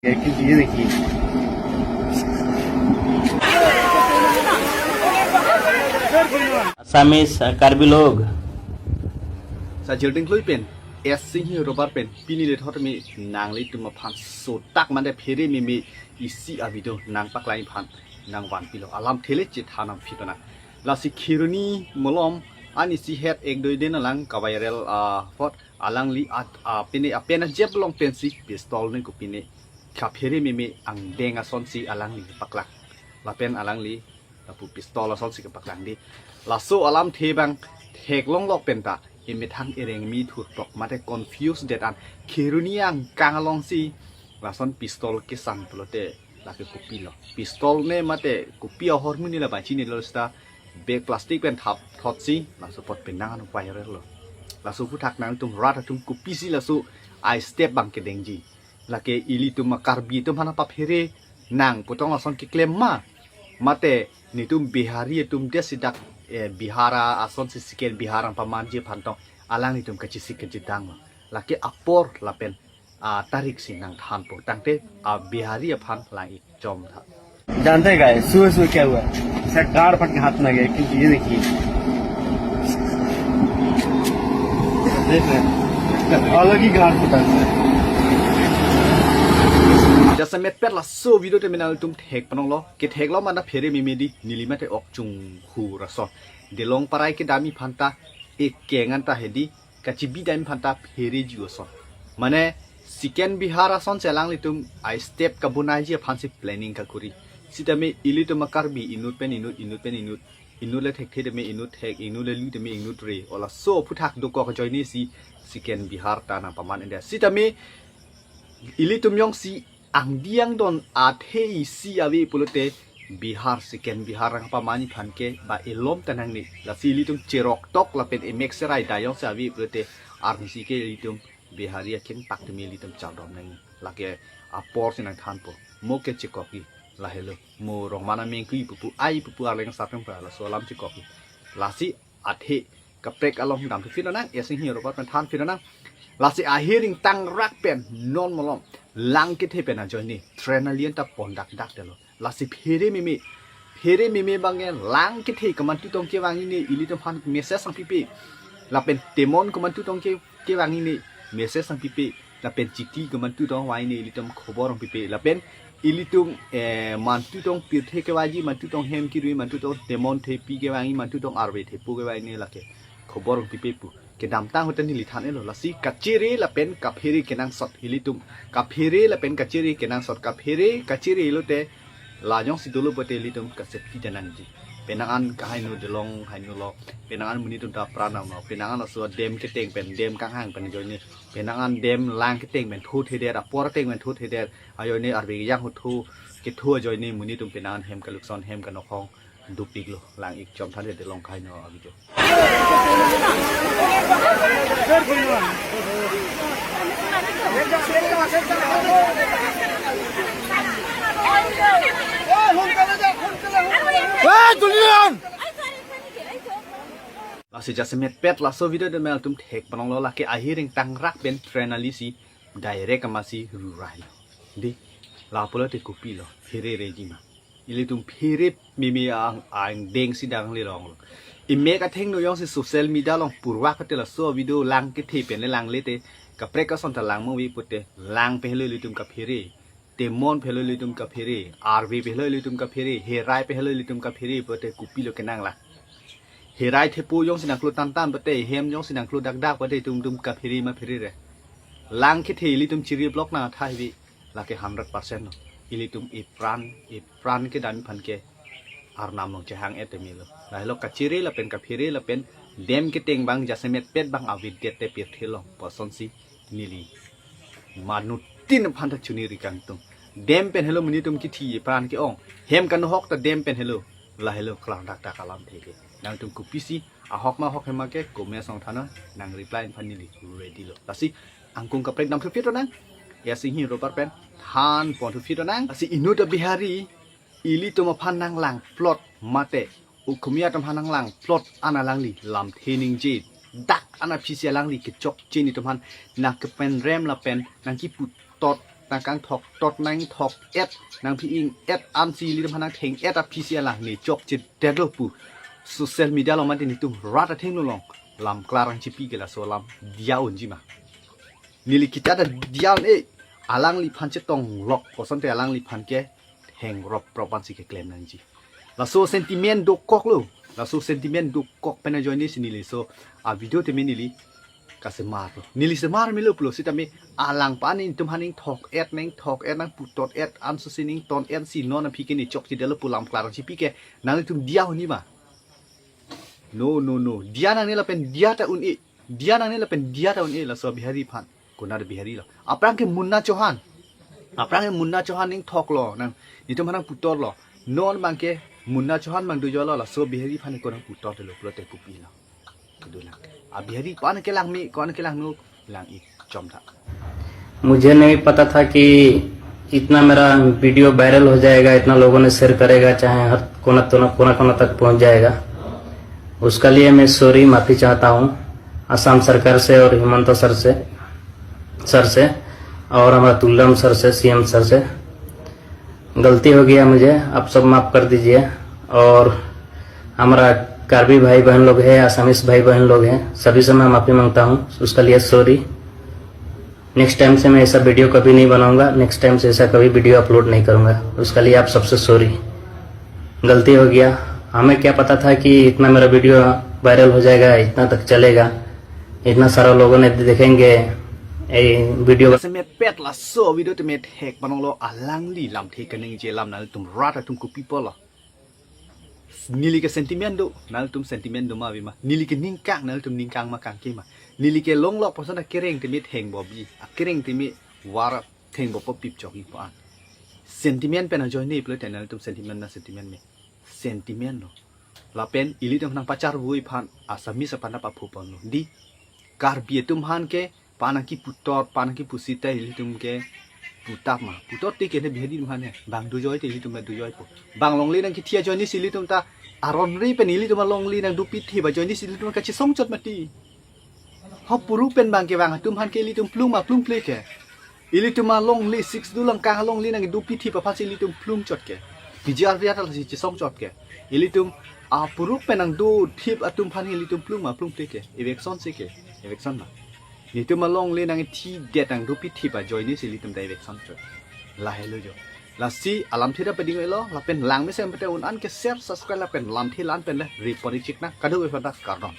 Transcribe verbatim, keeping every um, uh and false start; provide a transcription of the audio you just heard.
ये देखिए। Assamese, uh, Karbi log. Sa jirding klui pen, S Singhi Robar pen, pini le thot me nanglitum aphan sotak mande phere meme isi a-video nangpaklang aphan nangvanpilo. Alamthe le chethan nangphi tonang. Lasi Kheroni malom an isi het ek doi din alang ka-viral, ah, phot alangli at, ah, pine apen ajep along pensi pistol ne kopine kaphere meme angdeng asonsi alangli paklang. Lapen alangli lapu pistol asonsi kepaklang di. Laso alamthe abang theklonglok penta emethang ereng mi thurtok mate confuse det an Kheroni angkang alongsi lason pistol kesang pulote lake kopilo. Pistol ne mate kopi ahormu ne labang chinilo seta bag plastic pen thap thotsi laso apot penang an viral lo. Laso aphuthak nangtum rat atum kopisi laso a-step abang kedengji. Lake ilitum a-Karbi atum aphan paphere nang pu tong ason keklem ma. Mate netum Bihari atum desi dak, eh, Bihar asonsi second Bihar nangpamanji aphan tong alanglitum kachesik kachedang lo. Lake apor lapen atarik si nangthanpo. Tangte a-Bihari aphan lang-ik chom tha. जानते हैं गाइस, सुबह सुबह क्या हुआ? ऐसा गाड़ फट के हाथ में आ गया, क्योंकि ये देखिए, देख रहे हैं, अलग ही गाड़ फटा है। Jasemet pet laso video te me nangtum thek panonglo, ketheklo manda phere meme di neli mate ok chunghu rason. Delong parai kedam aphan ta ekeng an ta hedi, kachibi dam aphan ta phere ji ason. Mane second Bihar asonsi alanglitum a-step kabonaiji aphansi planning kakuri. Sitame ilitum a-Karbi inut pen inut, inut pen inut, inut le thekthe tame inut thek, inut le lu tame inut re. O laso aphuthak dokok ajoine si second Bihar ta nangpaman India. Sitame ilitum jongsi angdi angdon athe isi ave pulote Bihar second Bihar nangpamanji aphan ke ba elom ta nangne. Lasi ilitum cherok tok lapen emek serai dayong si ave pulote arnisi ke ilitum Bihari akeng pak tame ilitum chaldom nang. Lake apor si nangthanpo. Mo ke chekokji. Lahelo. Mo rong mana mengkui pupu ai pupu arleng sarpeng pra laso alam chekokji. Lasi athe kaprek along damthu phi nang, S Singhi Robar pen than phi nang. Lasi ahiring tangrak pen non malom lang kethe pen ajoine train alien ta pon dak dak delo. Lasi phere meme, phere meme abang ke lang kethe kamantu tong kevang ine ilitum aphan message nangpipe. Lapen temon kamantu tong ke kevang ine message nangpipe. Lapen chiti kamantu tong vang ine ilitum khobor nangpipe. Lapen ilitum, eh, mantu tong pirthe kevaiji, mantu tong hem kirui, mantu tong temon thepi kevangji, mantu tong arve thepo kevang ine lake khobor nangpipe pu kedamtang ahut ta neli than-etlo. Lasi kachere lapen kaphere kenangsot ilitum. Kaphere lapen kachere kenangsot. Kaphere kachere lote la jongsi dolo pulote ilitum kasephi ta nangji. Penang an kahainu delong hainu lo. Penang an monit atum ta pran nangno. Penang an laso dam keteng pen, dam kanghang pen ajoine. Penang an dam lang keteng pen thothe det, apor ateng pen thothe det. Ajoine arve kejang ahut tho ketho ajoine monit atum penang an hem kalukson hem kanokhong dopiklo. Lang-ik chom than det delong kahainu a-video. Lasi jasemet pet laso video te me nangtum thek panonglo, lake ahiring tangrak pen train ali si direct amatsi rurai lo. Di, lapulo te kopilo, phere reji ma. Ilitum phere meme ang angdeng si dang le rong lo. Emek athengno jongsi social media along purvak te laso video lang kethe pen le lang le te kaprek ason ta lang mo vi pulote lang pen helo ilitum kaphere. Temon pen helo ilitum kaphere. Arve pen helo ilitum kaphere. Herai pen helo ilitum kaphere pulote kopilo kenang la. Herai thepo jongsi nangklo tan tan pulote, hem jongsi nangklo dak dak pulote itum itum kaphere ma phere re. Lang kethe ilitum chiri block nang athai vi. Lake hundred percent lo. Ilitum epran, epran kedam aphan ke Arnam along chehang-et te melo. Lahelo kachere lapen kaphere lapen dam keteng abang jasemet pet abang avedet te pirthe along pu asonsi neli manutin aphan ta choningri kangtung. Dam pen helo monit atum kithi epran ke-ong. Hem kanohok ta dam pen helo. Lahelo klardak dak alamthe ke. Nangtum kopisi ahok ma ahok hem ma ke comment along than non, nang reply aphan neli ready lo. Lasi angkung kaprek damthu phi tonang. S Singhi Robar pen than ponthu phi tonang. Lasi inut a-Bihari ilitum aphan nanglang plot mate Okhomia atum aphan nanglang plot an alangli lamthe ningje dak an aphi si alangli kechokche netum aphan nangkepen rem lapen nangkipu tot nangkangthok tot nangthok et nangpi-ing et ansi ilitum aphan nangtheng et aphi si alang ne chokchedetlo pu social media along mate netum rat athengno along lam klar nangchipi ke laso alam diya unji ma? Neli kachida diya un-e, alangliphan chetonglok kosonte alangliphan ke hengrop rop ansi keklem nangji. Laso sentiment dokoklo. Laso sentiment dokok pen ajoine si neli laso a-video tame neli kasemar lo. Neli semar melo pulo sitame alang aphan netum aphan nangthok et nangthok et nangputot et anso si nangton et si non aphi ke ne chokchedetlo pu lam klar nangchipi ke nangtum diya un-e ma? No, no, no. Diya nangne lapen diya ta un-e. Diya nangne lapen diya ta un-e laso Bihari aphan. Konat Bihari lo? Aphrang ke Munna Chauhan. Aphrang ke Munna Chauhan nangthoklo, nang netum aphan nangputorlo. Non abang ke Munna Chauhan abang dojoilo, laso Bihari aphan ko nangputorlo pulote kopilo? Kedo lang. A-Bihari ko-an kelang me, ko-an kelang no, lang ik chom tha. मुझे नहीं पता था कि इतना मेरा video viral हो जाएगा, इतना लोगों ने शेयर करेगा, चाहे हर कोना कोना कोना कोना तक पहुंच जाएगा। उसका लिए मैं सॉरी, माफ़ी चाहता हूँ असम सरकार से और हिमंत सर से, सर से और हमारा तुलराम सर से, सीएम सर से। गलती हो गया मुझे, आप सब माफ़ कर दीजिए। और हमारा कार्बी भाई बहन लोग हैं, आसामीज भाई बहन लोग हैं, सभी से मैं माफ़ी मांगता हूँ, उसका लिए सॉरी। नेक्स्ट टाइम से मैं ऐसा वीडियो कभी नहीं बनाऊंगा, नेक्स्ट टाइम से ऐसा कभी वीडियो अपलोड नहीं करूंगा, उसका लिए आप सबसे सॉरी। गलती हो गया, हमें क्या पता था कि इतना मेरा वीडियो वायरल हो जाएगा, इतना तक चलेगा, इतना सारा लोगों ने देखेंगे ये video. Semepet laso video tame thek panonglo, alangli lamthe kaningje alam nangtum rat atum kopi pulo. Neli ke sentiment do, nangtum sentiment do ma ave ma? Neli ke ningkang, nangtum ningkang ma kangke ma? Neli ke longlok puson akereng tame thengbo bi, akereng tame war thengbo po pip chok-i pu an. Sentiment pen ajoine pulote nangtum sentiment na sentiment me? Sentiment lo. Lapen ilitum nangpacharvoi aphan Assamese aphan ta paphu ponlo. Di, Karbi atum aphan ke pa nangkiputot, pa nangkipu sita ilitum ke putap ma? Putot te ke ne Bihari atum aphan he. Bang dojoi te ilitum ta dojoipo. Bang longle nangkithi ajoine si ilitum ta aron ri pen ilitum alongle nangdopi thip ajoine si ilitum kachesong chot mati. Ho puru pen bang kevang atum aphan ke ilitum plung ma plung ple ke? Ilitum alongle six do lang kang alongle nangdopi thip aphan si ilitum plung chot ke? P G R V R lasi chesong chot ke? Ilitum apuru pen nangdo thip atum aphan ilitum plung ma plung ple ke? Eviction si ke? Eviction ma? Netum alongle nangthidet nangdopi thip ajoine si ilitum ta eviction chot. Lahelo jo. Lasi alamthe ta pading-elo, lapen langmesen pete un-an ke share, subscribe lapen lamthe lan pen le report chikna. Kadokave aphan ta kardom.